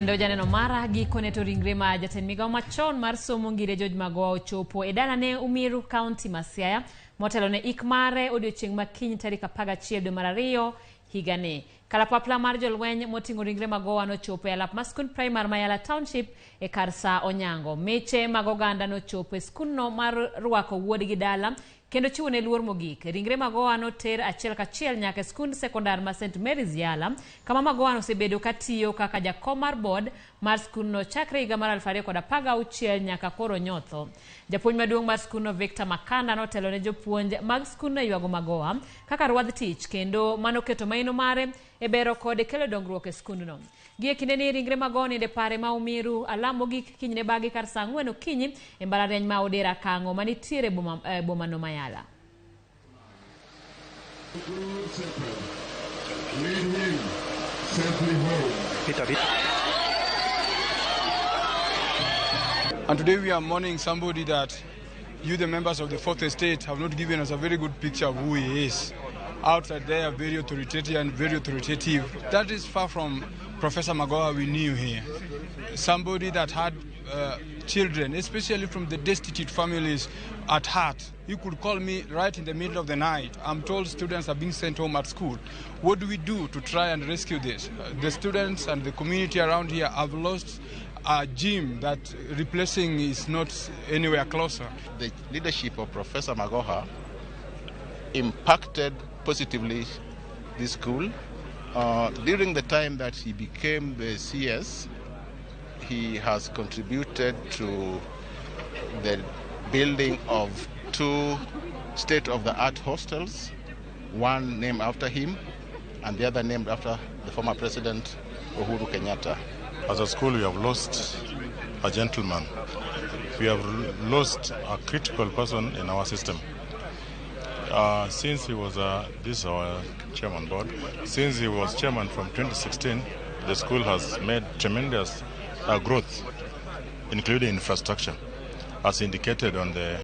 Kendo janeno mara gikone to ringre ma jatend migawo machon mar somo Ngire George Magoha ochopo e dalane Umiru, kaunti ma Siaya, motelo ne ik mare odiochieng' ma kiny tarik 11 dwe mar ariyo higani. Kalapapla mar jolweny moting'o ringre Magoha nochopo e alap mar skund primar ma Yala Township e kar saa onyango. Miche mag oganda nochopo e skundno mar rwako wuodgi dala kendo chiwo ne luor mogik. Ringre Magoha noter achiel kachiel nyaka e skund sekondar ma St Mary's Yala, kama Magoha osebedo katiyo kaka jakom mar board mar skundno chakre higa mar 2016 nyaka koro nyotho. Japuonj maduong' mar skundno Victor Makanda notelo ne jopuonj mag skundno e ywago Magoha kaka rwadh tich kendo manoketo maino mare e bero kod kelo dongruok e skundno. Gie kindeni ringre Magoha nindo e pare ma Umiru alam mogik kinyne bagi kar saa 4 okinyi e mbalariany ma Odera Kang'o manitiere bomano ma Yala. And today we are mourning somebody that you, the members of the Fourth Estate, have not given us a very good picture of who he is. Outside there, very authoritative and very authoritative. That is far from Professor Magoha we knew here. Somebody that had children, especially from the destitute families at heart. He could call me right in the middle of the night. I'm told students are being sent home at school. What do we do to try and rescue this? The students and the community around here have lost a gym that replacing is not anywhere closer. The leadership of Professor Magoha impacted positively this school. During the time that he became the CS, he has contributed to the building of 2 state-of-the-art hostels, one named after him and the other named after the former president, Uhuru Kenyatta. As a school, we have lost a gentleman. We have lost a critical person in our system. Since he was, this is our chairman board, since he was chairman from 2016, the school has made tremendous growth, including infrastructure, as indicated on the